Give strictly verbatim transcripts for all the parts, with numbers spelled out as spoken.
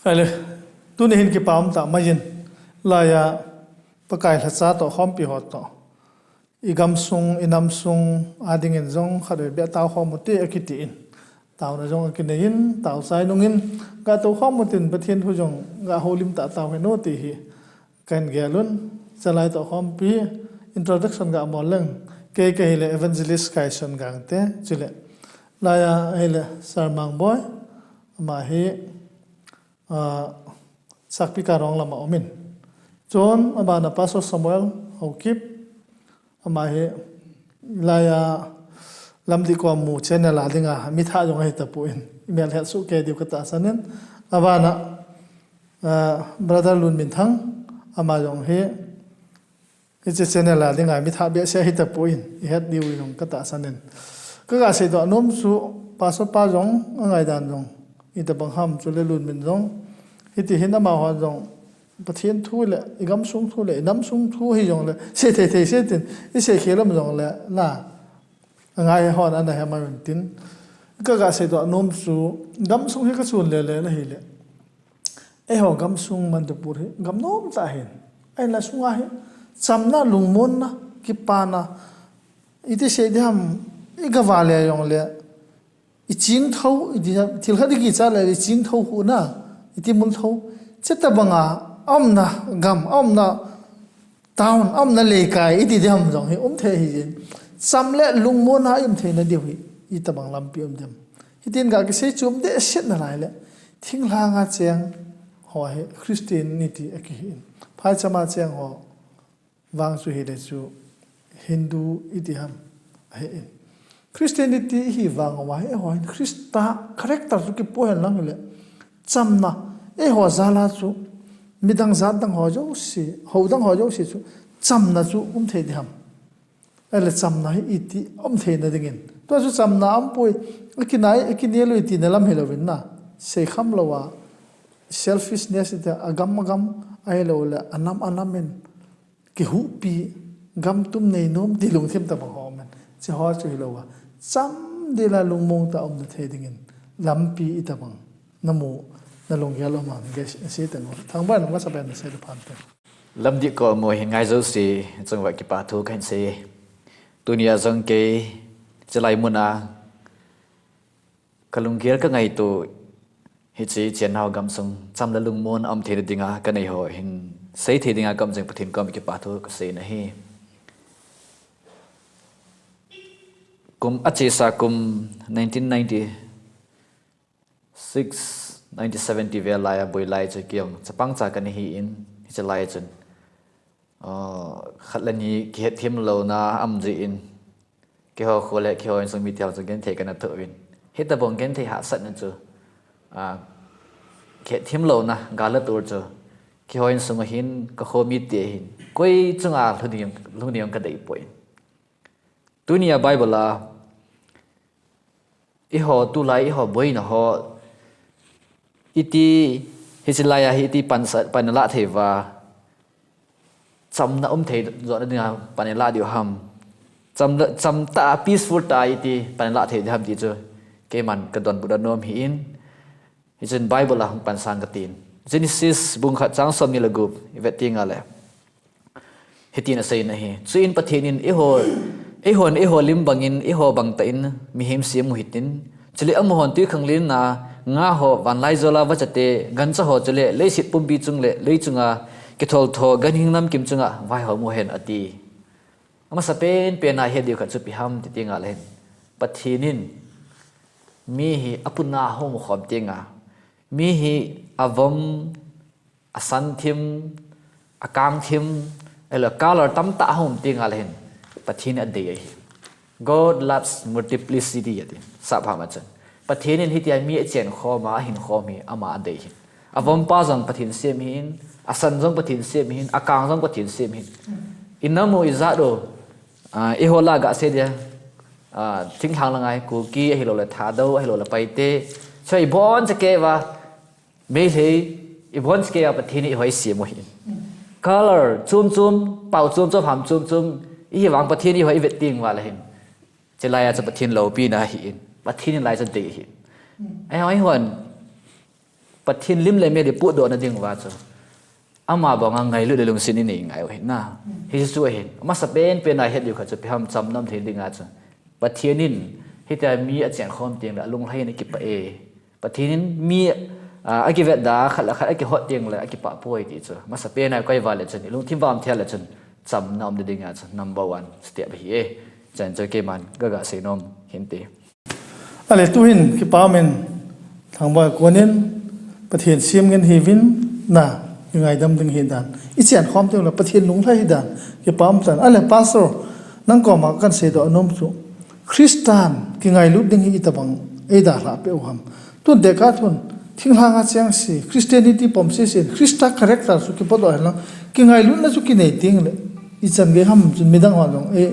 Ahile, tuni hin kipa um tah mai in, laiya Pakai lhacha toh khompi ho toh, i gamsung, i namsung a dingin jong khatvei beh tao khom u te akiti in, taona jong akinei in, tao chai nung in, ga tou khom u tin, Pathen thu jong ga houlim tah tao hen u ti hi kahin gel un. Chalai toh khompi introduction ga bol leng, kei kahile Evangelist Kaison Gangte, chule laiya ahile Sir Mangboi, ama hi, ah, Sakpi Karong lama um in. Chun abana Pastor Samuel Haokip, ama hi laiya Lamdih Kolmu channel a dinga mithah jong ahi tapon, i melhet soh kei diu katahsan in. Abana, ah, Brother Lunminthang, ama jong hi hiche channel a dinga mithah behseh ahi tapon, i het diu jong katahsan in. Kaga seidoh nom chu, Pastor pa jong angaidan jong itabang ham, chule Lunmin jong, hiti hin amaho jong Pathen thu le, i gamsung thu le, i namsung thu hijongle, sei thei thei sei tin, i seikhel um jongle, la, angai hon ana he mai un tin. Kaga seidoh nom chu, gamsung hi kachun lele na hile, eiho gamsung Manipur hi gam nom tah ahin, ahinla sunga hi chamna, lungmonna, kipana, iti sei diham, i gava le jongle, i chingthou, iti ham, thil khat i kicha le i chingthou huhna, i timul thou, chutabanga aumna gam, aumna town, aumna leikai iti diham jong hi um thei ahin, cham le lungmonna i um theina diu hi itabang lampi um dem? Hitin ga kisei chom dehset nalai le, thinglhanga cheng ho hi Christianity akihin, phaichama cheng ho vang chu hile chu Hindu iti ham ahin. Christianity hi vang uva hi, eiho hin Christa character chu kipoh hen lang hile, chamna, eiho jal a chu midang jat dang ho jouse, hou dang ho jouse chu chamna chu um thei diham? Ahile chamna hi iti um theina dingin, tua chu chamna aumpoi, akinai, akinel u iti na lam hilouvin na, seikham louva, selfishness iti, agam agam, ahiloule anam anam in kihuhpi, gam tum nei nom ti lungthim tabang ho um in. Hiche ho chu hilouva, chamdel a lungmong tah a umna thei dingin lampi itabang namu, nalunggel um ham, gasei tang u. Thangvah in masapen nasei le phante. Lamdih Kolmu hin ngai jouse chunguva kipa thu kahin sei. Tunia jong kei, chulai muna kalunggel kangaito, hiche chennau gamsung cham le lungmon aum theina dinga kanei ho hin sei thei dinga kaum jing Pathen koma kipa thu kasei na ahi. Kum achesa kum nineteen ninety-six, nineteen seventy vel laiya boilai chu kei jong chapang cha kana hin, hiche lai chun, ah, khat le ni kihetthem louna aum jeh in, keiho kho le keiho insung mite ho chu genthei kana thoh uvin. Hitobang genthei hahsatna chu, ah, kihetthem louna gal le tol chu keiho insunga hin, kakho mite hin, koi chunga lhung ding, lhung ding kadei poi. Tunia Bible a, eiho tulai, eiho boina ho, iti, hiche laiya hi iti pansa, pan ilah thei uva, chamna um thei johna dinga pan ilah diu ham? Cham, chamtah a, peaceful tah a iti pan ilah thei diu ham ti chu keiman kadonbut nom ahin, hichun Bible a hung pansang katin. Genesis bung khat chang somni le gup ivet tengle, hitin asei na ahi. Chuin Pathen in, eiho, eihon eiho lim bangin eiho bangtah in mihem sem u hitin, chule amahon twikhanglen a nga ho, vanlaijol a vachate, gancha ho, chule leiset pumpi chung le lei chunga kitholtho ganhing namkim chunga vaihom u hen, ati. Amasapen pen a het diu khat chu ipi ham ti tengle hin, Pathen in mi hi apuna ahom khom tenga, mi hi avom, asan thim, akang thim, ahilou color tamtah ahom tengle hin, Pathen in adei ahi. God loves multiplicity ati. Sap ham a chun, Pathen in hitia mi achenkhom a, ahinkhom hi ama adei ahi. Avompa jong Pathen sem ahin, asan jong Pathen sem ahin, akang jong Pathen sem ahin. Inam u, ijat u, ah, eiho lah a gasei dia, ah, thinglhang langa hi Kuki, ahiloule Thadou, ahiloule Paite, choi ibonchauva, Meitei, ibonchauva Pathen in eiho eisem u ahin. Color chom chom, pao chom chom, ham chom chom ihi vang Pathen in eiho eivet tengle hin, hiche laiya chu Pathen loupina ahin, Pathen in lai chu adei ahin. Eiho, eihon Pathen lim le mel i potdoh na ding uva chu ama banga ngailut le lungset i nei ngai u ahi na. Hichu ahin, amasapen pen a het diu khat chu ipi ham, chamna um thei dinga chu Pathen in hitia mi achenkhom teng le alunglhai in akipah e. Pathen in mi, ah, akivetda khat le khat akihot teng le akipah poi ti chu amasapen a koi val le chun, i lungthim vam thei le chun chamna um dinga chu number one step ahi e. Chan chu keiman kaga seinom hinte. Ale tuhin kipa umin, Thangboi konin Pathen sem ngen hiuvin na, kingaidam ding hidan, i chenkhom teng le Pathen lunglhai hidan kipa um tan. Ale Pastor, nang koma kan seidoh nom chu, Christan kingailut ding hi itobang eidalhah peh u ham? Tun tekah thun, thinglhang a chengse, Christianity pom sese in, Christa character chu kipodoh henlang, kingailutna chu kinei teng le ichan gei ham chun midang ho jong ei,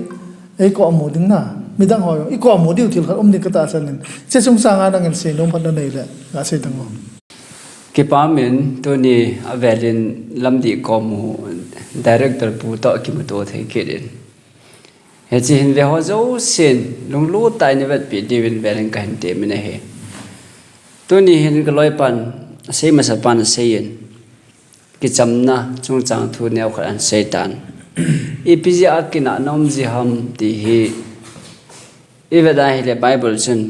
ei komu ding na, midang ho jong i komu diu thil khat um ding katahsan in. Hiche chungchang a nangin seinom khat nanei le, ga sei tang o. Kipa umin, tuni avelin Lamdih komu director pu toh kimuto thei kit in, hiche hin ve ho jousen lunglut tah in eivetpi diuvin velin kahin temin ahi. Tuni hin kaloipan asei masapan aseiyin, kichamna chungchang thu neokhat ahin seitan. Ipi jeh a kinahna um ji ham ti hi ivet a hile Bible chun,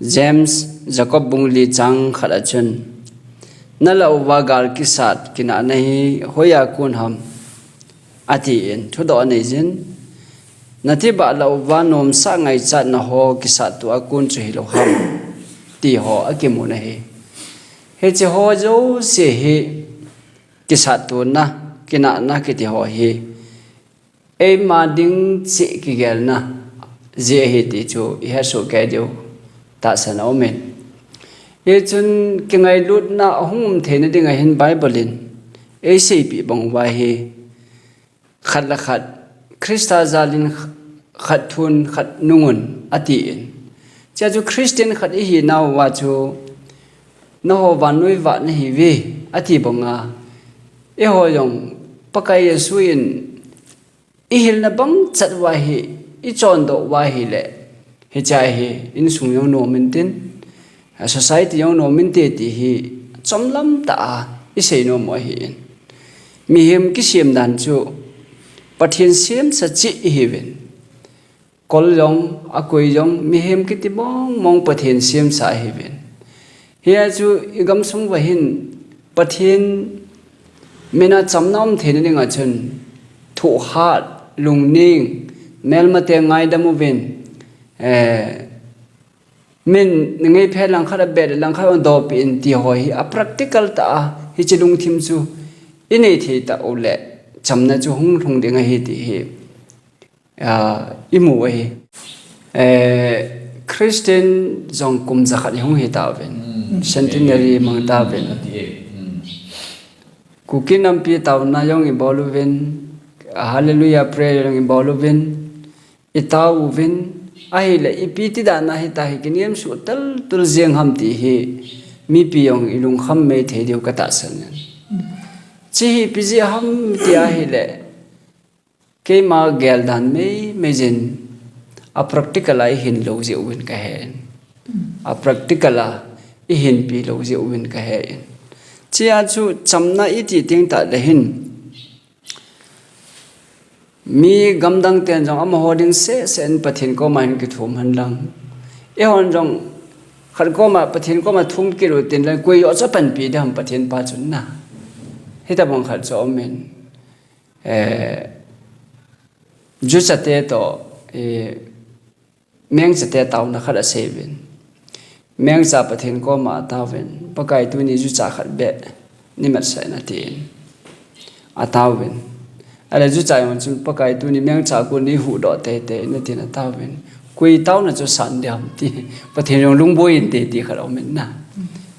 James, Jacob bung li chang khat a chun, nalah uva gal kisat kinahna hi hoiya kon ham, atin thudoh aneijin, natibah lah uva nomsah ngaichatna ho kisatto a kon chu hilou ham, ti ho akimun ahi. Hiche ho jouse hi kisattona, kinahna kiti ho hi eima ding cheh kigelna jeh ahi ti chu ihetsoh kei diu tahsan aumin. Hichun kingailutna ahung um theina dinga hin Bible in eiseipeh bang uva hi, khat le khat Christa jalin khat thun khat nungun, atin. Hichea chu Christian khat ihinauva chu, nangho vannoi vah nahiuve, ati banga, eiho jong Pakai Jesu in ihilna bang chat uva hi ichondoh uva ahile, hichea hi insung jong nom intin, society jong nom inte ti hi chomlam tah a isei nom u ahin. Mihem kisem dan chu Pathen semsa cheh ihiuvin, kol jong, akoi jong, mihem kiti mong mong Pathen semsa ahiuvin. Hia chu igamsung uva hin Pathen mina chamna um theina dinga chun thohhat, lungning, melmate ngaidam uvin, eh, min ngeiphe langkhat abeh le langkhat adohpeh in ti ho hi a practical tah a hiche lungthim chu inei thei tah uleh chamna chu hung lhung ding ahi ti hi, ah, imu u ahi. Eh, Christian jong kum jakhat ihung hitauvin, centenary mang tauvin. Kuki nampi taona jong ibol uvin, Hallelujah prayer jong ibol uvin, itao uvin, ahile ipi ti dan a hitia hi kinem suh taltul jeng ham ti hi mipi jong ilungkham mei thei diu katahsan in. Hiche hi ipi jeh ham ti ahile, keima geldan meimei jin, a practical a ihin lou jeh uvin kahen. A practical a ihinpi lou jeh uvin kahen. Hichea chu chamna iti teng tahle hin, mi gamdang ten jong amaho ding sehseh in Pathen koma hin kithum henlang, eihon jong khat koma, Pathen koma thum kit utin lang, koi joh chu apanpi ding ham Pathen pa chun na. Hitobang khat chu aumin. Eh, juchate toh, eh, mengchate taona khat aseiuvin. Mengcha Pathen koma ataovin, Pakai tuni jucha khat beh neimatsah in atin. Ataovin. Ahile jucha jong chun, Pakai tuni mengcha kon neihuhdoh teitei in atin ataovin. Koi taona chu asan ding ham ti, Pathen jong lungboi inte ti khat aumin na.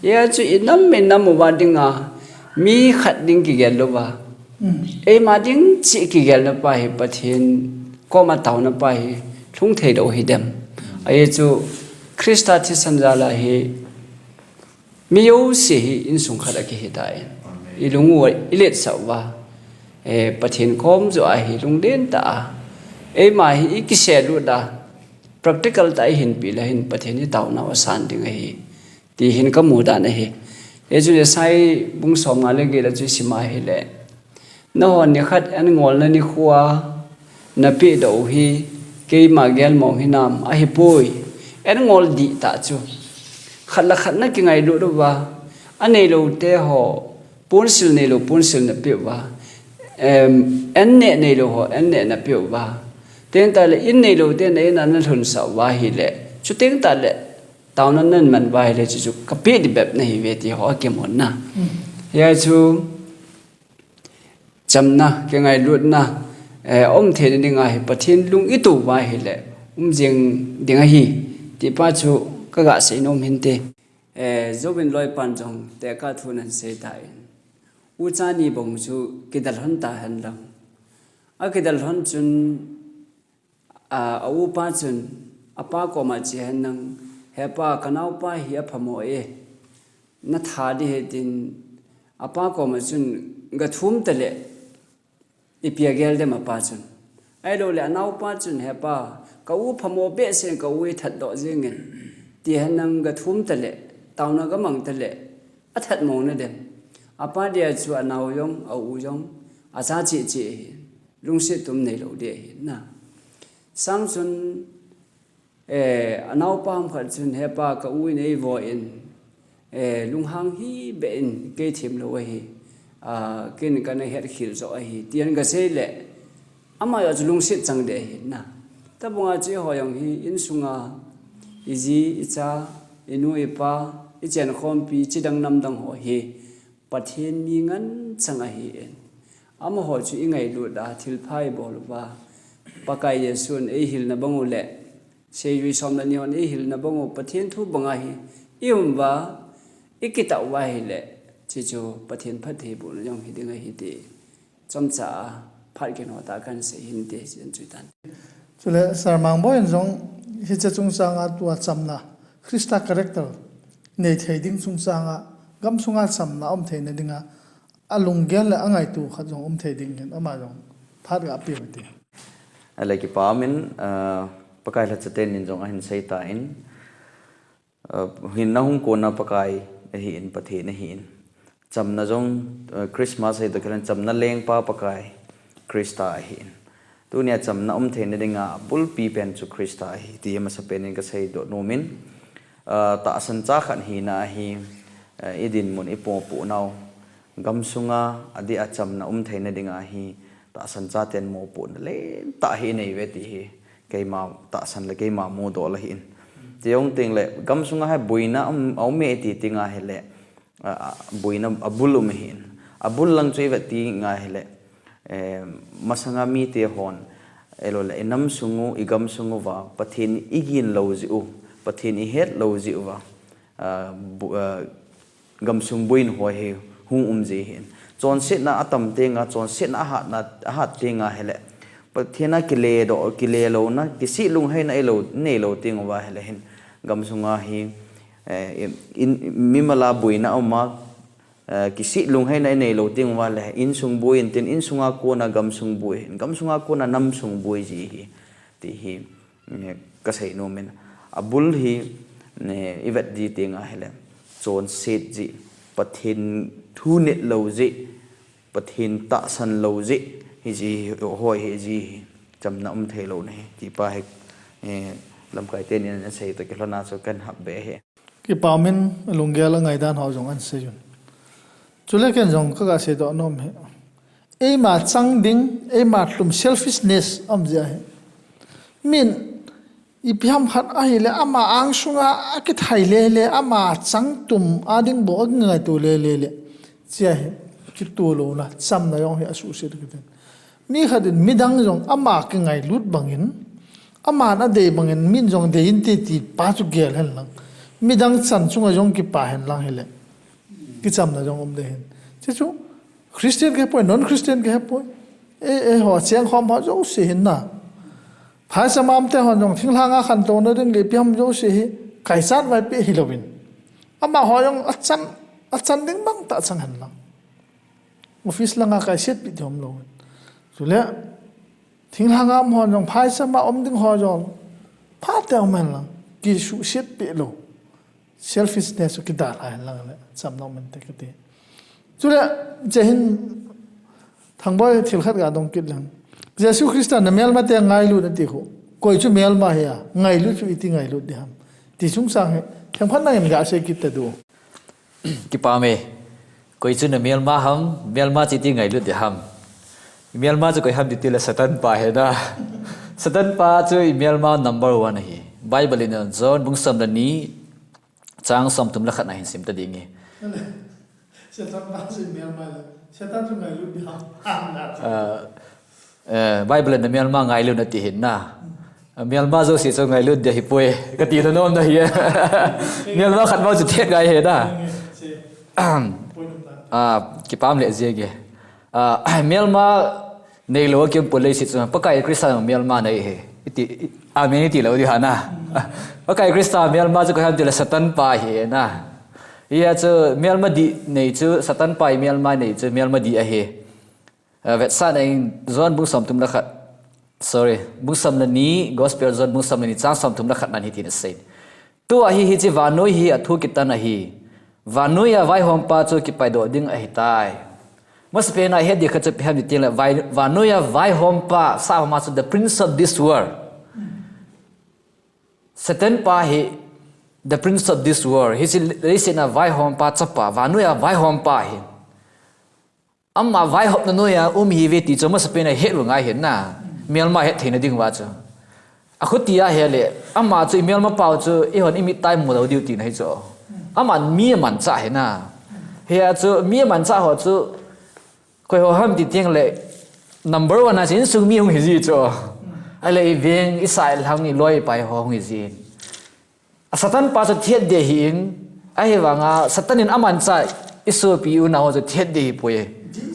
Hia chu inam inam uva dinga, mi khat ding kigel louva, eima ding cheh kigelna pa hi Pathen koma taona pa hi lhung thei lou hidem? Ajeh chu Christa thisan jal a hi mi jouse hi insung khat akihitan, ilung u iletsah uva, eh, Pathen kom joh a hi lunglen tah a, eima hi ikiselut a, practical tah a ihinpi le hin Pathen hi taonau asan ding ahi, ti hin kamu dan ahi. Hichu Isaiah bung somnga le get a chu isim a ahile, nahon nikhat an ngolna nikho a napeh doh u hi keima gelmong hinam, ahipoi. An ngol dihtah chu khat le khat nakingailut uva, aneilou teho ponsil neilou ponsil napeh uva, em, an neh neilou ho an neh napeh uva, tengtah le in neilou te na in a nalhunsah uva ahile, chutengtah le taona naman uva ahile, chuchu kapeh ding bep nahiuve ti ho akimun na. Hia chu chamna, kingailutna, eh, um theina dinga hi Pathen lung ito uva ahile, um jing ding ahi, ti pa chu kaga seinom hinte. Eh, Job in loipan jong tekah thu ahin seitan, ucha ni bang chu kidalhon tahenlang. Akidalhon chun, a, a upa chun apa koma chehenlang, hepa, kanaopa hi aphamo e, natha ding ahi, tin apa koma chun gathum tale, ipi agel dem apa chun. Ahilouleh anaopa chun, hepa, ka u phamo behseh in ka u eithat doh jengin, tihenlang gathum tale, taona gamang tale, athat mong nadem? Apa dia chu anao jong, a u jong, acha chehcheh ahi, lungset tum neilou ding ahi na. Sang chun, eh, anaopa ham khat chun, hepa, ka u in eivo in, eh, lunghang hihbeh in kei themlou ahi, a, ken kana hetkhel joh ahi, tin agasei le, ama jong chu lungset chang ding ahi na. Tabanga chu eiho jong hi insunga iji, icha, inu, ipa, ichenkhompi, chidang namdang ho hi Pathen mi ngen chang ahin, amaho chu ingailut a thilpha ibol uva, Pakai Jesun eihilna bang u le seijui som le ni hon eihilna bang u Pathen thu banga hi ium uva, ikitah uva ahile, chuchu Pathen phattheibohna jong hiding ahi ti chomcha a phat kino tah a kahin sei hinte, chen chutan. Chule Sir Mangboi in jong hiche chungchanga tua chamna, Christa character nei thei ding chungchanga, gamsunga chamna um theina dinga alunggel le angaito khat jong um thei ding hin, ama jong phat gapeh uvin te. Ale, kipah umin, ah, Pakai lhachaten in jong ahin seitan, ah, hinna hung konna Pakai ahin, Pathen ahin. Chamna jong, ah, Christmas hi toh kilhon chamna lengpa Pakai Christa ahin. Tunia chamna um theina dinga abulpi pen chu Christa ahi, ti amasapen in kaseidoh nomin, ah, tahsan cha khat hina ahi, ah, idinmun ipohpoh nau gamsunga adeh a chamna um theina dinga hi tahsan chaten mopohna lentah hi inei uve ti hi keima tahsan le keima mudol ahin. Ti jong tengle gamsunga hi boina um, aume ti tenga hile, a, a, boina abul um ahin. Abul lang chu ivet tenga hile, eh, masanga mite hon, ahilouleh inam sung u, igam sung uva Pathen igin lou jeh u, Pathen ihet lou jeh uva, ah, bu-, ah, gamsung boina ho hi hung um ji ahin. Chonsetna atam tenga, chonsetna ahatna, ahat tenga hile, Pathen a kile doh, kile louna, kisih lungheina eilou, neilou teng uva hile hin, gamsunga hi, eh, in, in, mimal a boina aum a, eh, kisih lungheina inei lou teng uva le, insung boi intin, insunga kona gamsung boi, gamsunga kona namsung boi ji ahi, ti hi, eh, kasei nomin. Abul hi, eh, ivet ji tenga hile, chonset ji, Pathen thu nit lou ji, Pathen tahsan lou ji, hiji, hoi hiji, chamna um thei louna hi, ti pa hi, eh, lamkai teni asei toh kilhona chu kahin hap be hi. Kipah umin, alunggel angaidan ho jong ahin sei un. Chule ken jong kaga seidoh nom hi, eima chang ding, eima lhum, selfishness aum ji ahi. Min, ipi ham khat ahile, ama angsunga akithai lele, ama chang tum a ding bou akingaito lele le, chia hi kitoh louna, chamna jong hi asuhset kit in. Mi khat in midang jong ama kingailut bangin, aman adei bangin min jong dei inte ti pa chu gel hen lang, midang chan chunga jong kipa hen lang hile, kichamna jong um dei hin. Chuchu Christian kahe poi, non Christian kahe poi, e, eiho chengkhom ho jouse hin na, phaisam a umte hon jong thinglhanga khantouna ding le ipi ham jouse hi kaichat vaipeh hilouvin, amaho jong achan, achan ding bangtah chang hen lang, office langa kaisetpeh ding umlouvin. Chule thinglhanga um hon jong, phaisam a um ding ho jong phatea um hen lang, kisuhsetpeh lou. Selfishness chu kidalha hen lang le, chamna um inte kati. Chule, hiche hin, Thangboi thil khat ga dong kit leng. Jesu Christa na melmate ngailut nati khu. Koi chu melma hi a, ngailut chu iti ngailut ding ham. Ti chungchang hi, themkhat nangin ga sei kit tadin. Kipah e. Koi chu na melma ham, melma chu iti ngailut ding ham. Melma chu koi ham ti tile Satan pa ahi na. Satan pa chu i melma number one ahi. Bible in John bung som le ni, chang som thum le khat na hin sim tading e. Satan pa chu i melma le. Satan chu ngailut ding ham. Ah, eh, Bible in na melma ngailut nati hin na. Melma jouse chu ngailut ding ahipoi. Kati nom na hi. Melma khat bou chu thet ngai ahi na. Ah, kipah le jeng e. Ah, melma neilou a kium poi leiset chunga. Pakai Christa melma nei ahi. Iti, i, amen iti lou ding ham na. Pakai Christa melma chu koi ham tile Satan pa ahi na. Hia chu melma dih nei chu, Satan pa i melma nei chu melma dih ahi. Ah, vetsahna in John bung som thum le khat. Sorry, bung som le ni, Gospel John bung som le ni, chang som thum le khat nan hitin asei. Tua hi hiche vannoi hi athu kitan ahi. Vannoi a vaihompa chu kipaidoh ding ahitai. Masapen a het ding khat chu ipi ham ti tile vai, vannoi a vaihompa, sahompa chu the prince of this world. Satan pa hi the prince of this world. Hiche leiset a vaihompa chapa, vannoi a vaihompa ahi. Ama vaihopna noiya um ahiuve ti chu masapen a het u ngai ahi na. Melma het theina ding uva chu. Akhuti a ahile, ama chu i melma pau chu eihon i mit a imu lou diu tina ahi chu. Ama mi amanchah ahi na. Hia chu mi amanchah ho chu koi ho ham ti teng le number one a chu insung mi hung hi ji chu. Ahile i veng, i sai lhang, i loi i pai ho hung hi jin. A Satan pa chu thet ding ahin, ahivanga Satan in amanchah i sopi unau ho chu thet ding ahipoi.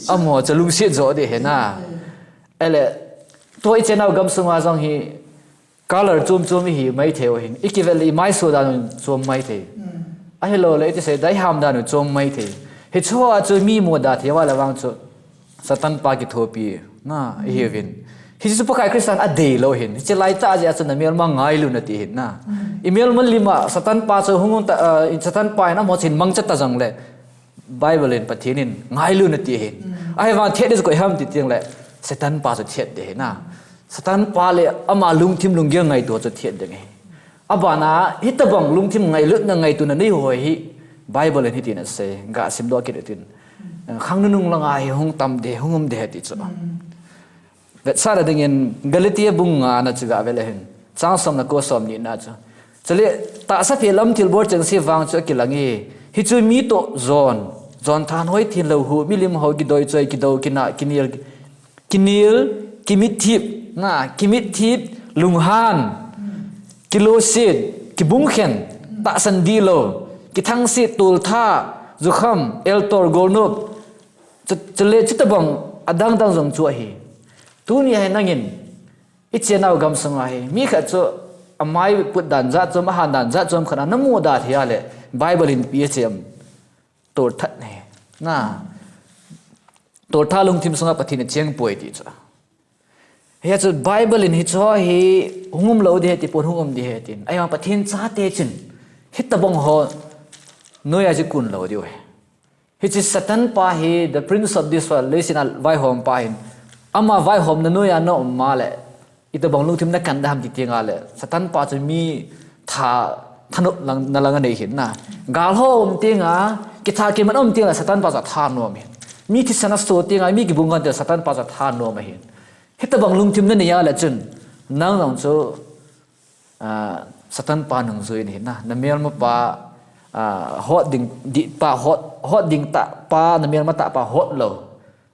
Amaho chu lungset jo ding ahi na. Ahile, tua i chenau gamsunga jong hi color chom chom ihi maithei u ahin. I kivel le i maiso dan u chom maithei. Ahilou le i tisei dai ham dan u chom maithei. Hicheho a chu mi muda thei uva le vang chu Satan pa kithopi na, ihiuvin. Hiche chu Pakai Christan adeilou ahin. Hiche laitah jeh a chu na melma ngailut nati ahin na. I melma lim a Satan pa chu hung ta, ah, Satan pa in amaho chu hin mangcha ta jongle. Bible in Pathen in ngailut nati ahin. Ahivang thet ding chu koi ham ti teng le. Satan pa chu thet ding ahi na. Satan pa le ama lungthim lunggel ngaito chu thet ding ahi. Abana, hitabang lungthim ngailutna ngaitona nei ho hi, Bible in hitin asei, ga simdoh kit utin. Khang nunung langa hi hung tam ding, hung um ding ti chu. Vetsahna dingin, Galatia bung nga na chu ga ve le hin. Chang som le ko, som ni na chu. Chule, tahsa phe lam thilbol chengse vang chu akilang e. Hichu mi toh jon, jon thanhoi thenglou hu, milim ho kidoi choi, kidou, kina, kinel, kinel, kimitthip, na, kimitthip, lunghan, kiloset, kibungkhen, tahsan dihlou, kithangset, toltha, jukham, eltor, golnop, chu, chule, chutabang adang dang jong chu ahi. Tunia hi nangin, i chenau gamsunga hi, mi khat chu amai put dan jat chom, ahan dan jat chom khat a namu da thei a le, Bible in ipi asei em? Tolthat ahi. Na. Toltha lungthim sunga Pathen acheng poi ti chu. Hia chu Bible in hicheho hi hung um lou ding ahi ti pon, hung um ding ahi tin. Ahivang Pathen chate chun hitabang ho noiya chu kun lou diu ahi. Hiche Satan pa hi the prince of this world, leiset a vaihom pa ahin. Ama vaihomna noiya na um ma le, itabang lungthim na kan ding ham ti teng a le, Satan pa chu mi tha, thanop lang, na lang anei ahin na. Gal ho um teng a, kitha kiman um teng le, Satan pa chu atha nom ahin. Mi thisan aso teng a, mi kibungkhen teng le, Satan pa chu atha nom ahin. Hitabang lungthim na nei a le chun, nang jong chu, ah, Satan pa nungjui na ahin na. Na melma pa, ah, hot ding, dih pa, hot, hot ding tah pa, na melma tah pa hot lou.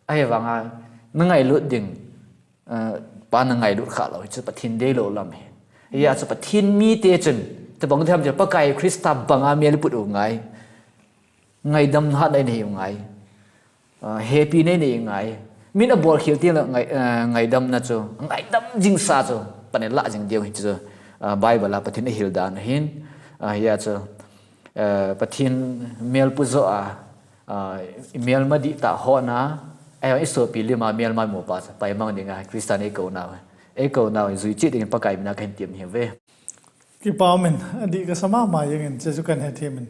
Ahivanga, na ngailut ding, ah, pa na ngailut kha lou, hichu Pathen deilou lam ahi. Hia chu Pathen mite chun, tabang diham chu Pakai Christa banga mel i put u ngai. Ngaidam hat nei nei u ngai. Ah, hepi nei nei u ngai. Min abol khel teng le ngai, ah, ngaidamna chu, ngaidam jingsa chu, pan ilah jing diu ahi chu, ah, Bible a Pathen ahil dan ahin, ah, hia chu, ah, Pathen mel pu jo a, ah, i melma dihtah hotna, ahivang i sopi lim a melma mu pa chu, paimang dinga, Christan eikou nau, eikou nau, jui cheh dingin Pakai mina kahin tem ahi ve. Kipa umin, adih kasa mama jengin, hiche chu kahin hethem in.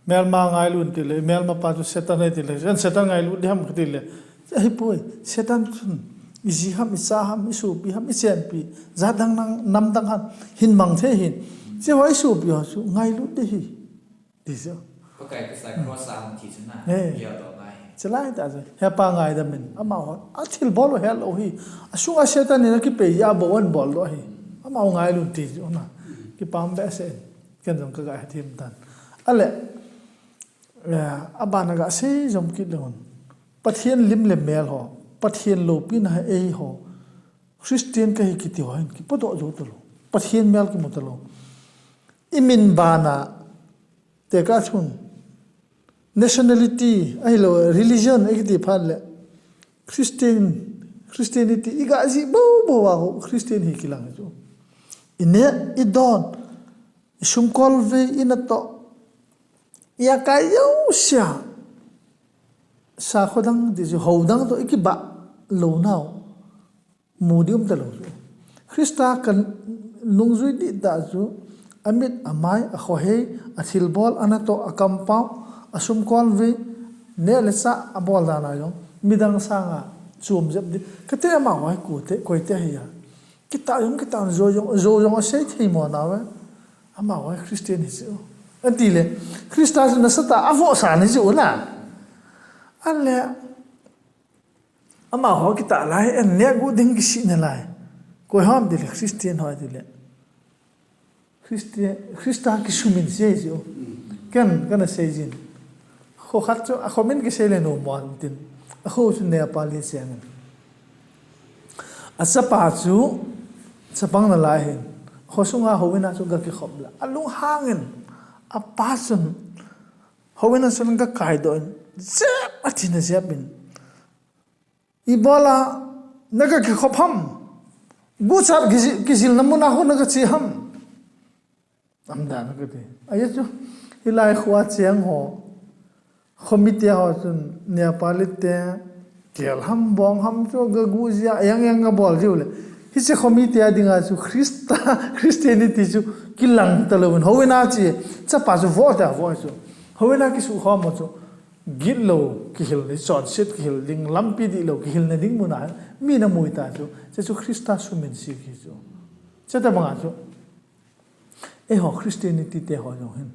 Melma ngailut in tile, melma pa chu Satan ahi tile, ken Satan ngailut ding ham katile. Ahipoi, Satan chun, iji ham, icha ham, isopi ham, ichenpi, jat dang nam, nam dang ham, hin mang thei ahin. Hiche ho isopi ho chu, ngailut ding ahi. Ti chu. Pakai Christa cross a hung thi chu na, eh, geldoh ngai. Chulai tah chu. Hepa ngaidam in. Amaho. Athilbol u helou ahi. Asunga Satan in akipei a bou ahin bol doh ahi. Amaho ngailut in ti chu na. Kipah behseh in. Ken jong kaga hethem tan. Ale. Eh, abana gasei jom kit leu hen. Pathen lim le mel ho. Pathen loupina ha eiho. Christian kahi kiti ho hin. Kipodoh jou talou. Pathen mel kimu talou. Imin bana. Tekah chun. Nationality, ahilou, religion, ikiti phat le. Christian, Christianity, iga jih bou bou a ho, Christian hi kilang chu. Ineh, idon, isumkol vei, inatoh. Ijakai jousea. Sakho dang, ti chu, hou dang toh, ikibah lou nau. Mu ding um talou chu. Christa kanungjui dihtah chu, amit, amai, akhohei, athilbol, anatoh, akampau, asumkol vei, neh le chah, abol dan a jong, midang sanga chom jep ding. Kati amaho hi koite, koite hiya. Kitah jong, kitah jou jong, jou jong asei thei mo nauve. Amaho hi Christian hi chu. Atile, Christa chu nasatah a avohsa ni chu na. Ale, Amaho kitah lai, en neh gu ding kisih nalai. Koi ham tile, Christian ho tile. Christian, Christa kisuminse chu. Ken, kana sei jin. Kho khat chu, akho min kisei le nom mo tin. Akho chu Nepali cheng in. Achapa chu, chapang nalai hin. Kho sunga houin a chu ga kikhop le. Alunghang in. Apa chun. Houin a chun ga kaidoh in. Jep, athi na jep in. Ibola naga kikhop ham. Guchat kizi-, kizilna muna ho naga che ham. Amdan kati. Ahi chu, hilai khoa cheng ho. Khomi te ho chun, Nepali te, kel ham, bong ham chu, ga gu jia, yang yang ga bol jiu le. Hiche khomi te a dinga chu, Christa, Christianity chu, kilang talou in. Houin a che, chapa chu vo ta vo chu. Houin a kisu khom chu. Gitlou kihil ding, chonset kihil ding, lampi dihlou kihilna ding muna, mi na mui ta chu, hiche chu Christa suminse hi chu. Hiche tabang a chu, eiho Christianity te ho jong hin.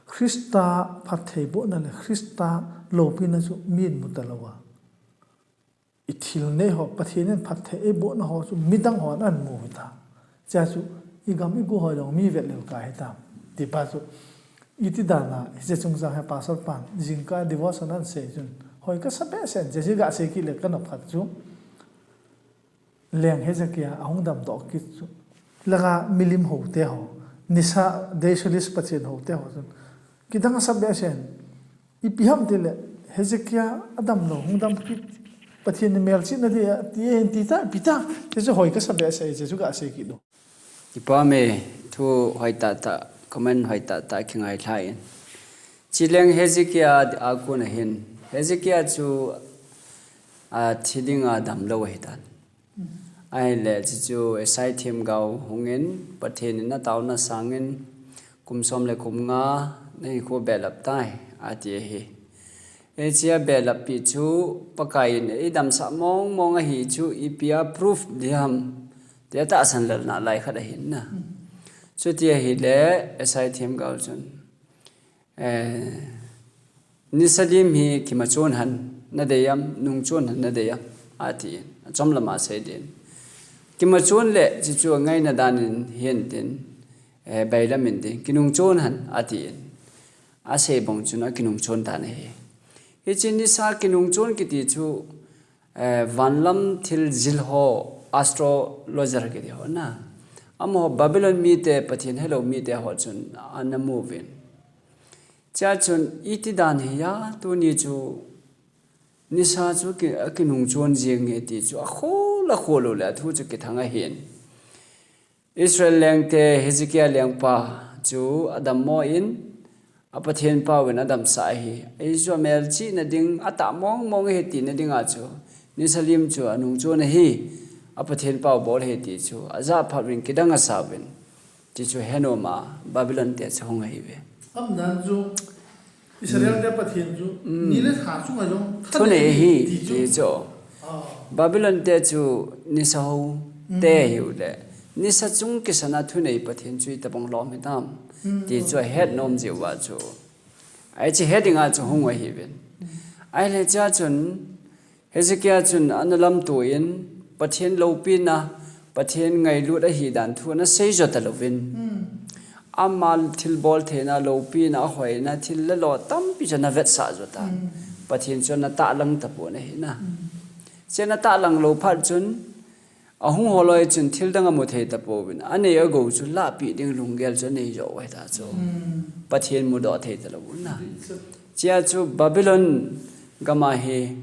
Christa phattheibohna le Christa loupina chu mi in mu talou a. I thil nei ho, Pathen in phatthei eibohna ho chu midang hon ahin mu hita. Hichea chu, i gam i go ho jong mi vet lel kha hita. Tipa chu, iti dan a, hiche chungchang hi Pastor pan, jingkah devotion ahin sei chun, hoi kasa behseh in, hiche hi gasei kit le kana phat chu. Leng Hezekiah ahung damdoh kit chu. Langa milim ho te ho, nisa, deisolis pathen ho te ho chun. Kidang asa behseh in, ipi ham tile, Hezekiah adamlou, hung dam kit, Pathen in melchihna dia, ti e, ti ta, ipi ta, hiche chu hoi kasa behseh, hiche chu gasei kit u. Kipa me, thu hoi tah tah, comment hoi tah tah kingai lhai in. Chuleng Hezekiah a kon a hin, Hezekiah chu, a, thi dinga damlou ahitan. Ahile, chuchu Esai themgao hungin, Pathen in ataona sangin, kum som le kum nga, nahinkho belap tai, ati ahi. Hichea belap pi chu, Pakai in eidamsah mong mong ahi chu, ipi a proof diham, tia tahsan lelna lai khat ahin na. Chuti ahile, Esai themgao chun. Eh, nisa lim hi kimachon han nadei am, nungchon han nadei am, atin. Achom lama asei din. Kimachon le, chuchu angaina danin hintin, eh, bailamin din. Kinungchon han, atin. Asei bang chun akinungchon dan ahi. Hiche nisa kinungchon kiti chu, Eh, vanlam thil jil ho, astrologer kiti ho na. Amaho Babylon mite, Pathen helou mite ho chun ana mu uvin. Chea chun iti dan hiya, tuni chu nisa chu ki, akinungchon jing nge ti chu akhol, akhol lou le athu chu kithang ahin. Israel lengte Hezekiah lengpa chu adammo in, a Pathen pau in adamsah ahi. Ahi chu amelchihna ding, atah mong mong ahi tina dinga chu, nisa lim chu anungchon ahi, a Pathen pau bol ahi ti chu, ajah phat uvin kidang asa uvin. Ti chu henom a Babylon te chu hung ahi ve. Amdan chu Israel te Pathen chu ni le tha chunga jong thunei ahi ti chu. Babylon te chu nisa ho te hiu le nisa chung kisana thunei Pathen chu itobang lom hitam ti chu ahet nom jiu va chu. Ai chi he dinga chu hung ahi vin. Ai le cha chun Hezekiah chun ana lamto in Pathen lopina, Pathen ngailut ahi dan thu ana sei jo talouvin. Ama thilbol theina, lopina, ahoina, thil le lo tampi chu ana vetsah jo tan. Pathen chu ana tahlang tapon ahi na. Chu ana tahlang lou phat chun, ahung holoi chun thil dang amu thei tapouvin. Anei agou chu lahpeh ding lunggel chu anei jo u ahi ta chu. Pathen mudoh thei talou na. Chia chu Babylon gam a hi,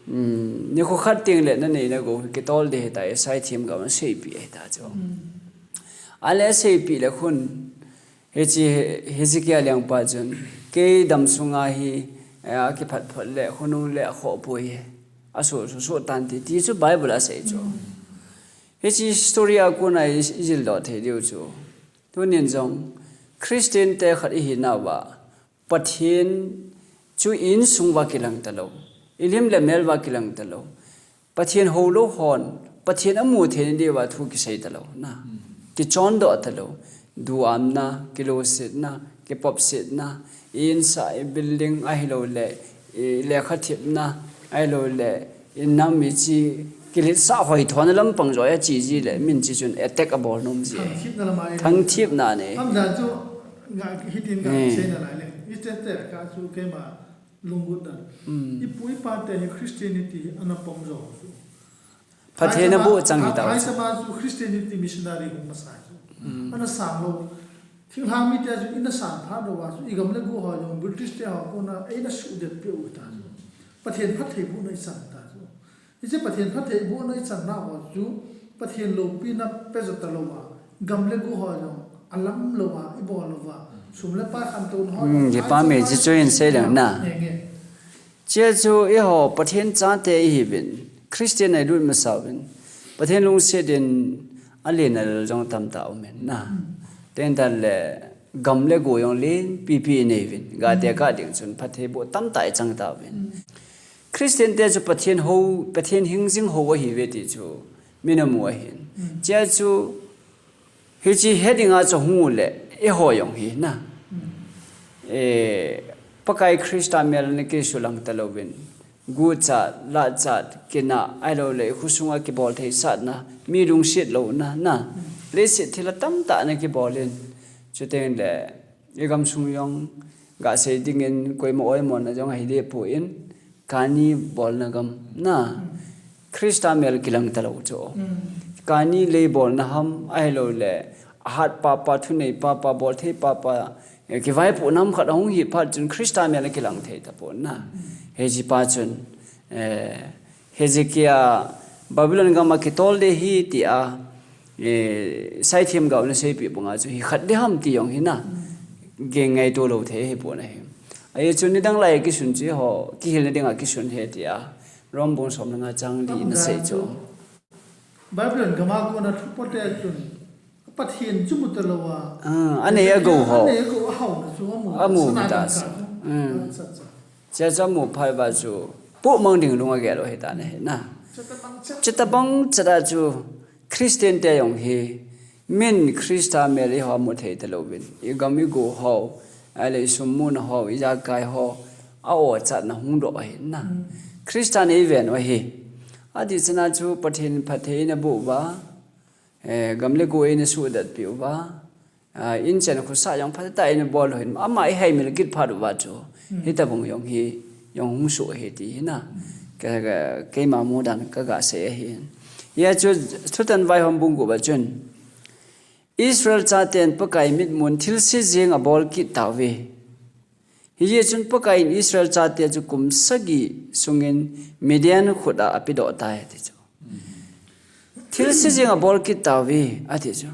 um, nikho khat teng le nanei nagou hi kitol ding ahi ta, Isai themgao in aseipeh ahi ta chu. Ale aseipeh le khun, hiche Hezekiah lengpa chun, kei damsunga hi, eh, akiphat phot le, khonung le akhoh poi, asoh, soh, soh tan ti, ti chu Bible a asei chu. Hiche story a kona i, ijil doh thei diu chu. Tunin jong, Christian te khat ihinauva, Pathen chu insung uva kilang talou. Ilim le mel uva kilang talou. Pathen houlou hon, Pathen amu thei diuva thu kisei talou. Na. Kichon doh talou. Duhamna, kilosetna, kipopsetna, insah, i building ahilou le, i lekha thepna, ahilou le, inam ichi, kiletsah hoithona lampang joh a chi ji le, min chi chun attack abol nom ji. Thangthipna lama i. Thangthipna ne. Amdan chu, nga hitin ka seina lai le. I te te ka chu keima lunggut dan. Ipu ipa te hi Christianity ana pom jo chu. Pathen abuh chang hi ta. Hai sama chu Christianity missionary hung masa chu. Ana sang lou. Thinglhang mite chu ina sang phat lou a chu, igam le go ho jong British te ho kona eina suhdet peh u ta chu. Pathen phattheibohna ichan ta chu. Hiche Pathen phattheibohna ichanna ho chu, Pathen lopina pe jo talou a, gam le go ho jong alam lou a, ibol lou a, sum le pai khantouna ho jong, kipa me ji chu in sei leng na. Nge, nge. Chia chu eiho Pathen chate ihiuvin, Christian a ilut masauvin, Pathen lungset in alen alel jong tamtah aumin na. Tengtan le gam le go jong lenpipi ineiuvin, gate kah ding chun phattheiboh tamtah ichang tauvin. Christian te chu Pathen hou, Pathen hingjing hou ahiuve ti chu min amu ahin. Chia chu Hiche he dinga chu hung u le, eiho jong hi na. Eh, Pakai Christa mel a na kisulang talouvin. Guchat, lachat, kinah, ahilou le, khosunga kibol thei satna, mi lungset louna, na. Leiset thil atamtah na kibol in. Chuteng le, i gamsung jong, gasei dingin, koima oimona jong ahi deh poi. Kani bolna gam na. Christa mel kilang talou chu. Kani lei bolna ham, ahilou le, ahat papa, thunei papa, bolthei papa, eh, kivaipohna ham khat ahung hi phat chun Christa mel akilang thei tapon na. Hiche pa chun, eh, Hezekiah Babylon gam a kitol ding ahi tia, eh, Isai themgao in aseipeh banga chu hi khat ding ham ti jong hi na. Gel ngaito lou thei ahipon ahi. Ajeh chu nidang lai kisun chu eiho, kihilna dinga kisun ahi tia. Rom bung som le nga chang li in asei chu. Babylon gam a kona thupote chun Pathen chu mu talou a. Ah, anei agou ho. Anei agou ahaona chu amu. Amu ta chu. Cha cha mu phai ba chu. Pu mang ding lung agel u ahi ta na hi na. Chutabang chat a chu Christian te jong hi min Christa mel eiho mu thei talouvin. I gam i go ho, ahile i sum muna ho, i jakai ho, a-o chatna hung doh ahi na. Christa nei ven u ahi. Ati chana chu Pathen phatthei na boh uva, eh, gam le go eina suhdat peh uva, ah, inchen khosah jong phatah a eina bol u ahin. Ama i haimil kit phat uva chu. Hitabang jong hi, jong hung soh ahi ti hi na. Ka, ka, keima mu dan kaga sei ahi. Hia chu thutan vaihom bung gup a chun. Israel chaten Pakai mitmun thilse jeng abol kit tauve. Hijeh chun Pakai in Israel chate chu kum sagi sungin Midian khut a apedoh tai ati chu. Thilse jeng abol kit tauve ati chu.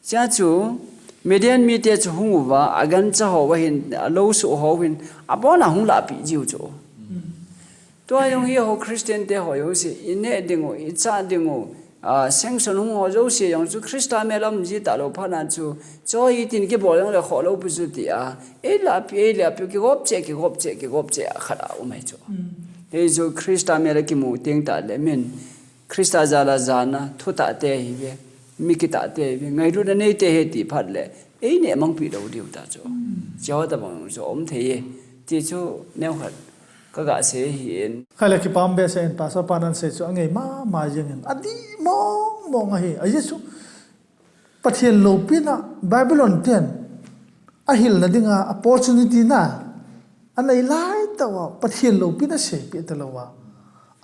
Chua chu Midian mite chu hung uva, agancha ho ahin, alou soh ho ahin, abona hung lahpeh jiu chu. Tua jong hi ho Christian te ho jouse, i neh ding u, i chah ding u, a, sanction hung ho jouse jong chu Christa mel a um ji talou phat nan chu, cho hitin kibol jong le khoh lou pu chu ti a, ei lapi, ei lapi, kigop cheh, kigop cheh, kigop cheh a khat a um ahi chu. Hei chu Christa mel a kimu teng tah le min, Christa jal a jana, thutah te hi ve, mi kitah te hi ve, ngailutna nei te hi ti phat le, ei neh mang pi lou diu ta chu. Cheu tabang chu um thei e, ti chu neo khat ka ga sei hi in. Kha le kipah behseh in, Pastor pan ahin sei chu a ngei mama jeng in, adih mong mong ahi, ajeh chu Pathen loupina Babylon ten ahilna dinga opportunity na anei lai tah uva, Pathen loupina seipeh talou va,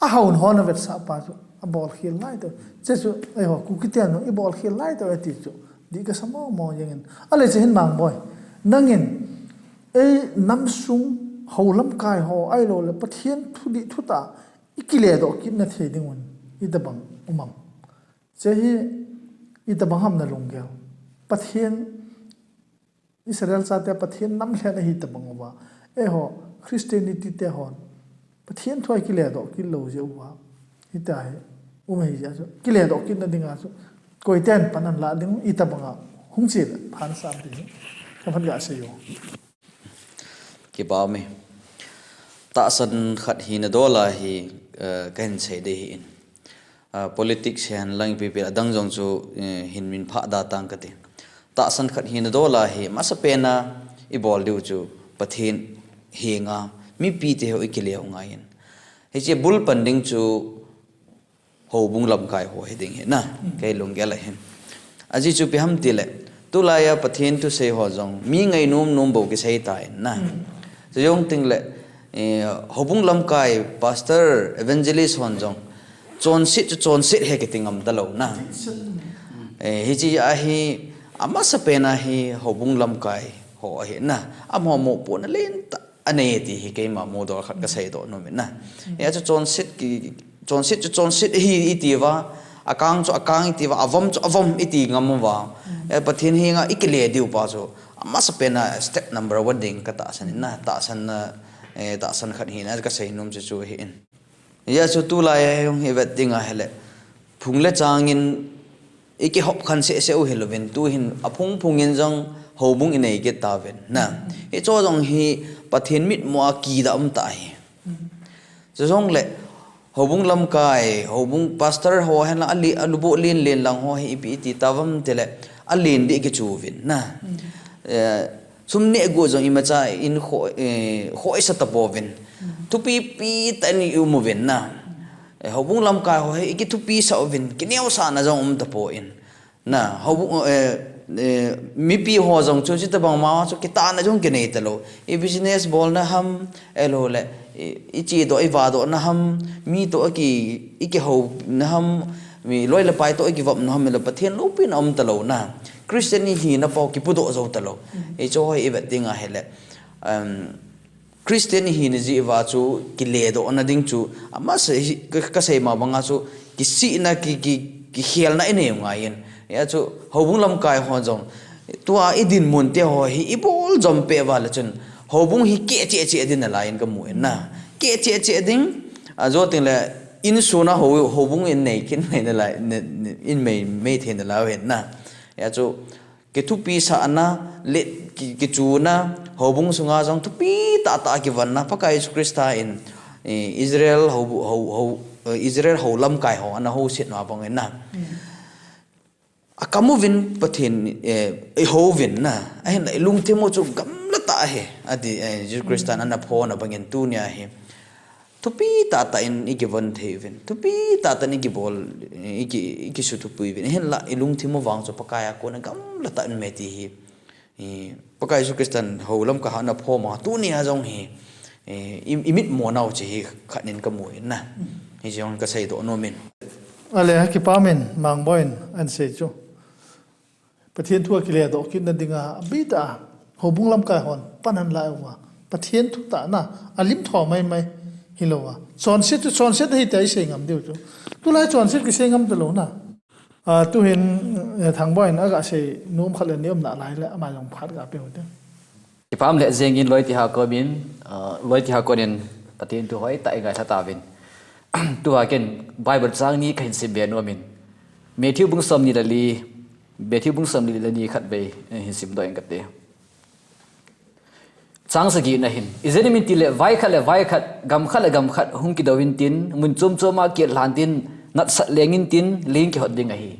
ahao hon avetsah pa chu abol khel lai tah. Hiche chu eiho Kuki ten jong ibol khel lai tah ati chu dih kasa mong mong jeng in. Ahile hiche hin Mangboi, nangin ei nam sung ho lamkai ho ahilou le Pathen thudih thutah ikile doh kit na thei ding un itobang um am? Hiche hi itobang ham na lunggel? Pathen, Israel chate Pathen nam lhen ahi tobang uva, eiho Christianity te hon Pathen thu a ikile doh kit lou jeh uva, hitia hi um ahi jeh a chu kile doh kit na dinga chu koiten pan ahin lah ding, itobang a hung chele pha na sam ti hi ka phat ga sei u. Kipah e. Tahsan khat hina dol a hi, eh, kahin sei ding ahi in. Ah, politics hihen lang ipi pi adang jong chu, eh, hin min phah da tang kati. Tahsan khat hina dol a hi, masapen a ibol diu chu Pathen henga mipi te ho ikile u ngai in. Hiche bul pan ding chu houbung lamkai ho hi ding ahi na, kei lunggel ahi. Ajeh chu ipi ham tile, tulai a Pathen thusei ho jong mi ngainom nom bou kisei tan na. Chujong teng le, eh, houbung lamkai, pastor, evangelist hon jong chonset chu chonset ahi kiti ngam talou na. Eh, hiche ahi, amasapen a hi houbung lamkai ho ahi na. Amaho mopohna lentah anei ti hi keima mudol khat kasei doh nom in na. Hia chu chonset ki, chonset chu chonset ahi iti uva, akang chu akang iti uva, avom chu avom iti ngam uva, eh, Pathen henga ikile diu pa chu amasapen a step number one ding katahsan in na, tahsan na, eh, tahsan khat hina kasei nom chu chu ahi in. Hia chu tulai a hung hi vet ding ahile, phung le chang in ikihop khan seh seh u hilouvin, tuhin aphung phung in jong houbung inei kit tauvin na. Hicho jong hi Pathen mitmu a kidah um tah ahi. Chujongle houbung lamkai, houbung pastor ho hihen lang, ali, alubuh len len lang ho hi ipi iti tauvem tile, alen ding kichu uvin na. Eh, sum neh gu jong imacha in kho, eh, khoisa tapouvin. Thupipi tah in i um uvin na. Eh, houbung lamkai ho hi ikithupisah uvin, kineosahna jong um tapon. Na, houbung, eh, eh, mipi ho jong chu, chutobang ma chu kitahna jong kinei talou. I business bolna ham, ahilou le, i, ichedoh, ivahdohna ham, mi toh aki, ikihouna ham, mi loi le pai toh ikivopna ham, le Pathen loupina um talou na. Christian ihina pou kipudoh jou talou. Hicho hi ivet ding ahile, um, Christian ihina jeh uva chu kiledohna ding chu, amasa hi, ka, kasei ma banga chu, kisihna, ki, ki, kikhelna inei u ngai in. Hia chu, houbung lamkai ho jong, tua idinmun te ho hi ibol jom peh uva le chun, houbung hi keh cheh cheh ding nalai in kamu in na. Keh cheh cheh ding, ajo teng le, insung a hou, houbung in nei kit mai nalai, ne, ne, in mei, mei thei nalai u hin na. Hia chu, kithupisahna, le ki, kichuna, houbung sunga jong thupi tahtah kivonna, Pakai Jesu Christa in, eh, Israel hou, hou, hou, eh, Israel hou lamkai ho ana housetna bang in na. Akam uvin Pathen, eh, ihouvin na, ahinla ilungthim u chu gamla tah ahi, ati, eh, Jesu Christa in ana phona bang in tunia hi. Thupi tahtah in ikivon thei uvin. Thupi tahtah in ikibol, iki, ikisuthupi uvin. Hinla ilungthim u vang chu Pakai a kona gamla tah in um e ti hi. I, Pakai Jesu Christa in hou lamkai ho ana phoma tunia jong hi. I, i, imitmu nau chu hi khat in kamu in na. Hiche jong kasei doh nom in. Ale, kipah in, Mangboi in, ahin sei chu. Pathen thu a kiledoh kitna dinga, abitah a, houbung lamkai hon, pan ahin la uva. Pathen thu tah na, alim tho mai mai, hilou va. Chonset chu, chonset ahi tia isei ngam diu chu. Tulai chonset kisei ngam talou na. A, tuhin, eh, Thangboi in aga sei nom khat le ni um nalai le, ama jong phat ga pe u te. Kipah le jeng in loi ti ha ko min, a, loi ti ha ko nin, Pathen thu hoitah i ngaisah tauvin. Tua ken Bible chang ni kahin sim be nom in. Matthew bung somni le li, Matthew bung somni le li khatvei, eh, hin simdoh inge kati. Chang sagi na hin. Ijeh inem itile, vai khat le vai khat, gam khat le gam khat, hung kidou intin, mun chom chom a kilhan tin, natsat leng intin, ling kihot ding ahi.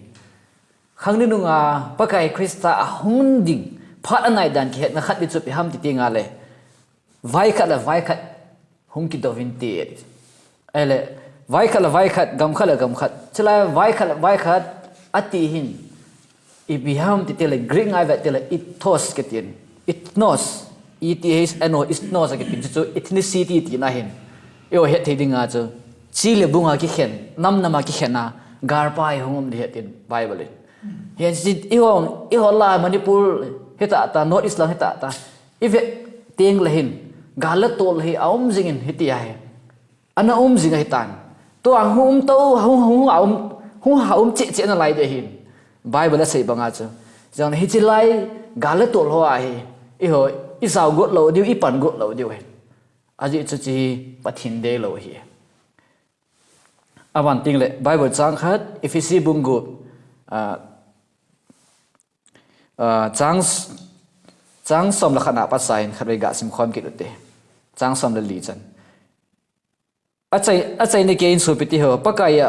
Khang ni nunga, Pakai Christa ahung ding, phat anai dan kihetna khat di chu ipi ham ti teng le. Vai khat le vai khat, hung kidou inte. Ahile, vai khat le vai khat, gam khat le gam khat. Chule vai khat le vai khat, ati hin. Ipi ham ti teng le, Greek ngai vet teng le, ethnos kiti. Ethnos. E T H N O, ethnos kiti. Chu chu ethnicity tina hin. Eiho het thei dinga chu. Chi le bung a kikhen, nam nam a kikhen a, galpa hi hung um di het in Bible in. Hiche, eiho, eiho la Manipur, hita ta, North East lang hita ta. Ivet teng le hin, gal le tol hi aum jing in hiti ahi. Ana um jing ahitan. Tua hung um to, hung, hung, hung, a um, hung ha um cheh cheh nalai ding ahin. Bible asei banga chu. Jong hiche lai, gal le tol ho ahi. Eiho, ijao got lou diu, ipan got lou diu ahi. Ajeh chu hiche hi Pathen deilou ahi. Aban teng le, Bible chang khat, Ephesi bung gup, ah, ah, chang s-, chang som le khat na pat sa in khatvei ga sim khom kit ute. Chang som le li chan. Achai, achaina keiyin sopite ho, Pakai a,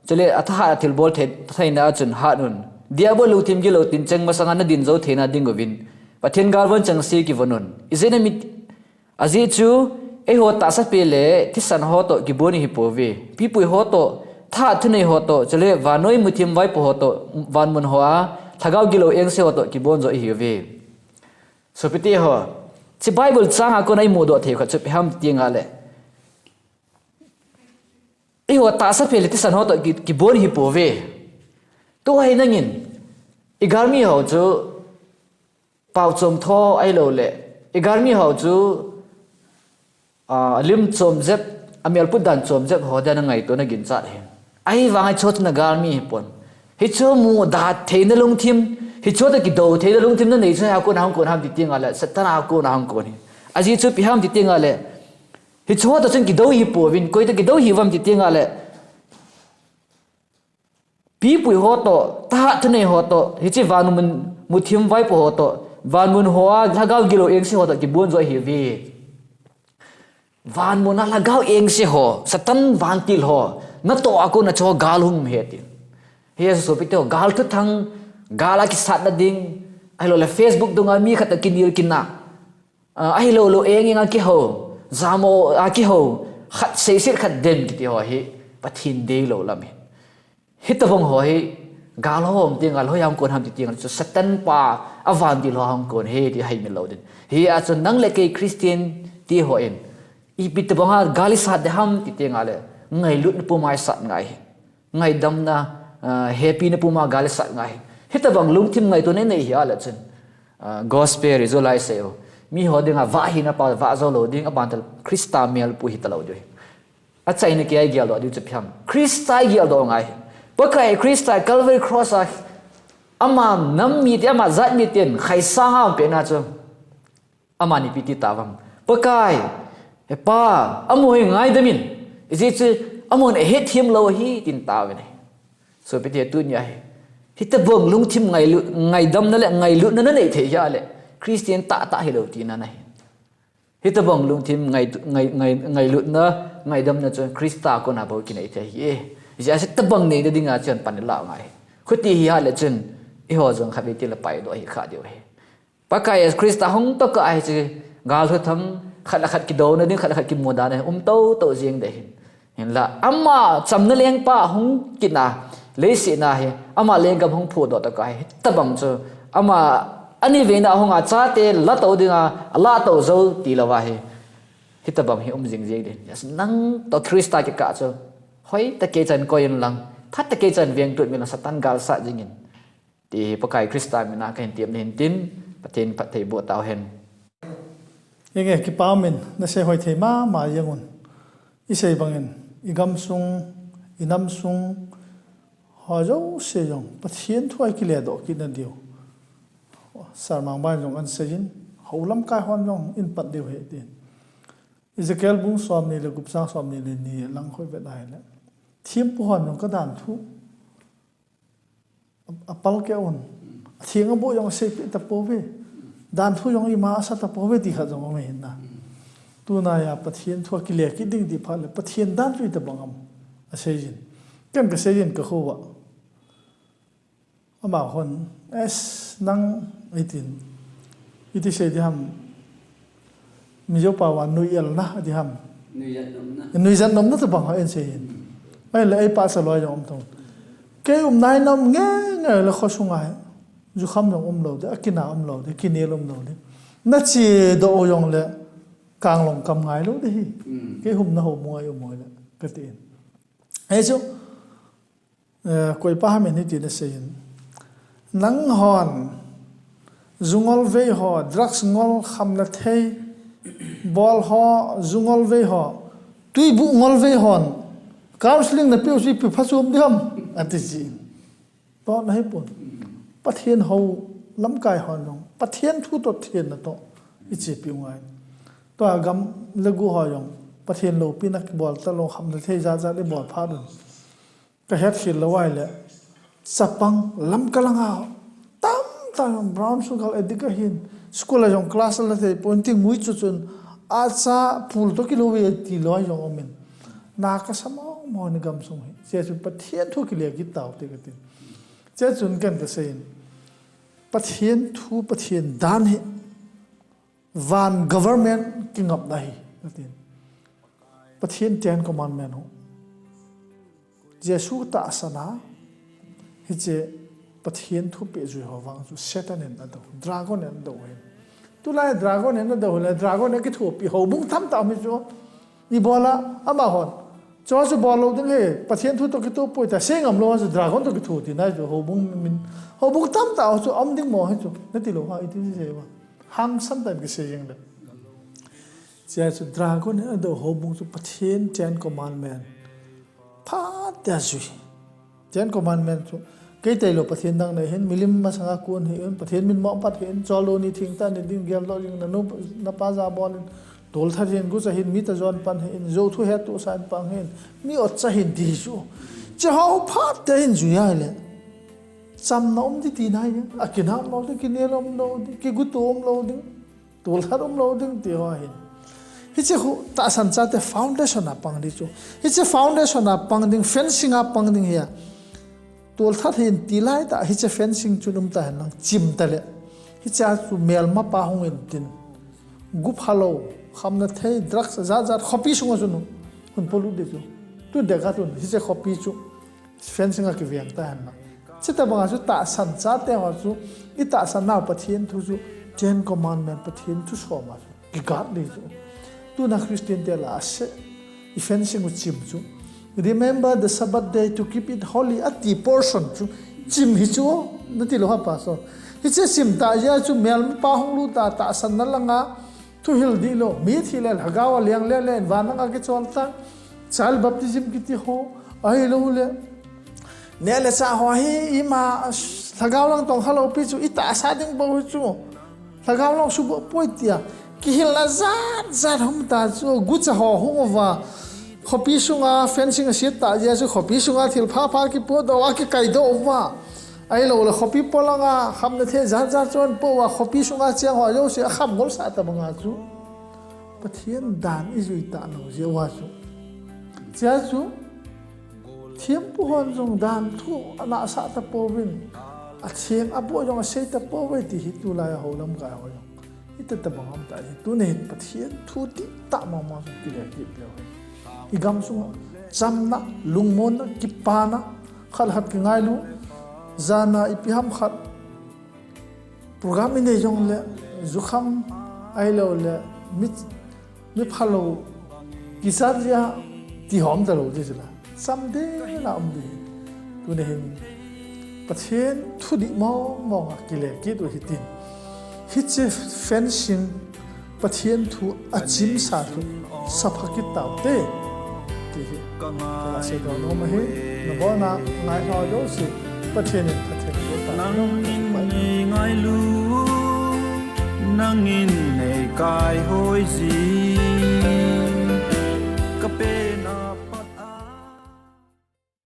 chule athahat a thilbol thei, theina a chun hat un. Diabol lungthim gilou tincheng masanga nadin jou theina ding uvin, Pathen galvon chengse kivon un. Ijeh inem it-, ajeh chu, eiho tahsa pen le thisan ho toh kibon ihi pouve. Pipui ho toh, thahat thunei ho toh, chule vannoi muthim vaipo ho toh, vanmun hoa, lhagao gilou engse ho toh kibon jo ihiuve. Sopite ho, hiche Bible chang a kona imudoh thei khat chu ipi ham ti teng le. Eiho tahsa pen le thisan ho toh ki, kibon ihi pouve. Tua hi nangin, igalmi ho chu, pao chom tho ahilou le, igalmi ho chu, ah, alim chom jep, amel put dan chom jep ho dia nangaito naginchat ahi. Ahivang hiche chu nagalmi hipon. Hiche mudah theina lungthim, hiche toh kidou theina lungthim nanei chu hia kona hung kon ham ti teng le, Satan a kona hung kon ahi. Ajeh chu ipi ham ti teng le, hiche toh chun kidou ihi pouvin, koi toh kidou ihiuvem ti teng le, pipui ho toh, thahat thunei ho toh, hiche vanmun muthim vaipo ho toh, vanmun hoa, lhagao gilou engse ho toh, kibon jo ihiuve. Vanmun a lhagao engse ho, Satan vantil ho, natoh a kona chu gal hung um ahi ti. Hiche sopite ho, gal thuthang, gal a kisatna ding, ahilou le Facebook dunga mi khat toh kinel kinah. Ah, ahilou lou eng eng a kihou, jamo a kihou, khat seiset khat den kiti ho hi, Pathen deilou lam ahi. Hitobang ho hi, gal ho um teng le, hoiya hung kon ham ti teng le, chu Satan pa, avantil ho hung kon ahi ti haimil lou ding. Hia chu nang le kei Christian ti hon, ipi tobang a gal isat ding ham ti teng le, ngailutna puma isat ngai ahi. Ngaidamna, ah, hepina puma gal isat ngai ahi. Hitobang lungthim ngaito nanei hia le chun, ah, gospel ijo lai sei u. Mi ho dinga vah hina pa vah jou lou ding, aban tah le Christa melpu hita lou diu ahi. Achaina keiya igeldoh diu chu ipi ham. Christa igeldoh ngai ahi. Pakai Christa Calvary Cross a ama nam mite, ama jat miten khaisang a aumpen a chu. Amani ipi ti tauvam. Pakai, he Pa, amaho hi ngaidam in. Ijeh chu, amahon ahetthem lou ahi, tin tauvin ahi. Sopite tunia hi. Hitobang lungthim ngailu-, ngaidamna le ngailutna nanei thei hia le. Christian tahtah hilou tina ahi. Hitobang lungthim ngai, ngai, ngai, ngailutna, ngaidamna chu Christa kona bou kinei thei ahi. Ijeh chu hitobang neina dinga chun pan ilah ngai ahi. Chuti hia le chun, eiho jong khatvei teng le paidoh ahi kha diu ahi. Pakai Jesu Christa hung tokah a hiche gal thuthang khat le khat kidouna ding, khat le khat kimudahna um tou tou jeng ding ahi. Hinla, ama chamna lengpa hung kit a, leiset a hi, ama lenggam hung phudoh tokah a hi, hitobang chu, ama aniveina a hung a chate la tou dinga, ala tou jou tilou ahi. Hitobang hi um jing jeng ding. Yes, nang toh Christa kikah chu, hoitah kei chan koi in lang, phatah kei chan veng tut in lang Satan gal sat jing in. Ti hi Pakai Christa mina kahin temna ahin tin, Pathen phatthei boh tauhen. Henge, kipa umin, nasei hoi thei mama jeng un. Isei bangin, igamsung, inamsung, ho jouse jong, Pathen thu a ikile doh kit nadiu. Sir Mangban jong ansei in, hou lamkai hon jong in pat diu ahi tin. Ezekiel bung somni le gup chang somni le ni lang hoi vet ahile. Thempu hon jong kadan thu. apal kei un. Atheng aboh jong aseipeh tapouve. Dan thu jong ima asa tapouve ti khat jong aum ahin na. Tuna a Pathen thu akile kit ding ti phat le Pathen dan chu itobang ham asei jin. Ken kasei jin ka kho uva. Amahon, es, nang, itin, iti sei diham, Mizo pao a nuielna, diham. Nuijat nomna. Nuijat nomna tobang ho in sei hin. Ahile, ei pahsa loi jong um tong. Kei umna in um nge nge le khosunga hi. Jukham jong um lou ding, akina um lou ding, kinel um lou ding. Nache doh u jong le, kanglong kam ngai lou ding hi. Kei umna houbung a i um u le, kati in. Hichu, Eh, koipa ham in hitin asei in. Nanghon, ju ngolvei ho, drugs ngol khamna thei, bol ho, ju ngolvei ho, tuibuh ngolvei hon, counseling napeh u chu ipi pha chu um diham, ati jin. Toh na hipon. Pathen hou lamkai hon jong, Pathen thu toh thenna toh, ichepi u ngai. Tua gam le go ho jong, Pathen loupina kibol talou, khamna thei jat jat ibol phat un. Kahet khel lou ahile, chapang lamkai langa, tamtah jong brown sugar addict ahin, school a jong class ala thei pon, ti ngui chu chun, acha pul toh kilou ve ti loi jong umin. Na kasa mong mong in gamsung hi. Hiche chu Pathen thu kile kit taute katin. Hiche chun ken kasei in. Pathen thu, Pathen dan hi. Van government kingapna hi, katin. Pathen Ten Commandment ho. Jesu tahsan a, hiche Pathen thupeh jui ho vang chu Satan in adou, dragon in adou ahin. Tulai dragon in adou le, dragon in akithopi houbung tamtah um hi chu. Ibola, amahon. Chu chu bol lou ding hi, Pathen thu toh kitoh poi tia, sei ngam lou chu dragon toh kitho tina chu, houbung min, houbung tamtah chu um ding mo hi chu, nati lou ham, iti sei uva. Hangsan tah in kisei jeng le. Hiche chu dragon in adou houbung chu Pathen Ten Commandment. Phat tia jui. Ten Commandment chu. Kei tailou Pathen dang nei hin, milim masanga kon hih un, Pathen min mo phat hih un, choldo ni thengtah ni ding, geldoh jing, nanu napa jabol in, tolthat hih un, gucha hih un, mi tajon pan hih un, jou thu hettohsah in pang hih un, mi otcha hih un ti hi chu. Hiche ho phat tia hin jui ahile. Chamna um ding tina ahi, akinah um lou ding, kinel um lou ding, kiguto um lou ding, tolthat um lou ding ti ho ahin. Hiche khu tahsan chate foundation a pang ding chu. Hiche foundation a pang ding, fencing a pang ding hi a. Tolthat hih un ti laitah, hiche fencing chun um tahen lang, chim tale. Hiche a chu melmapa hung in tin. Gu phalou, khamna thei, drugs, jat jat, khopi sunga chun hun polut ding chu. Tu deka tun, hiche khopi chu. Fencing a kiveng tahen lang. Chutobanga chu tahsan chate ho chu, itahsan nau Pathen thu chu, Ten Commandment Pathen thu soma chu, kigat ding chu. Tuna Christian te lah a se, i fencing u chim chu. Remember the Sabbath day to keep it holy, ati portion chu, chim hi chu, nati lou ham Pastor. Hiche chim tah jeh a chu, melmapa hung lut a, tahsan na langa, thuhil dih lou, mithi le lhagao a liang le le in van langa kichol ta, child baptism kiti ho, ahilou le. Neh le chah ho hi ima lhagao lang tong khalou pi chu itahsa ding bou hi chu. Lhagao lang suboh poi tia. Kihilna jat jat hung ta chu gucha ho hung uva. Khopi sunga fencing a siat tah jeh chu khopi sunga thil pha pha kipodoh a kikaidoh uva. Ahilou le khopi polanga khamna thei jat jat chon po uva khopi sunga cheng ho jouse akham ngolsah tabanga chu. Pathen dan ijui talou jeh uva chu. Hiche chu, thempu hon jong dan thu anahsah tapouvin, atheng aboh jong asei tapouve ti hi tulai a hou lamkai ho jong. Hiti tabang ham tah hi, tuni hin Pathen thu dihtah mama jong kile kit leu hen. I gamsunga, chamna, lungmonna, kipana, khat le khat kingailu, jana ipi ham khat, program inei jongle, jukham ahilou le, mi, mi phalou, kisat jia, ti hom talou ti jila. Chamdel a um ding. Tuni hin, Pathen thu dih mong mong a kile kit u hitin. Hiche fencing, Pathen thu achimsa chu sapha kit taute. Ti hi. Kala sei dong nom ahi. Nabolna ngailhah jouse. Pathen in phatthei boh tah. Nangin nei ngailu. Nangin nei kaihoi jing. Kape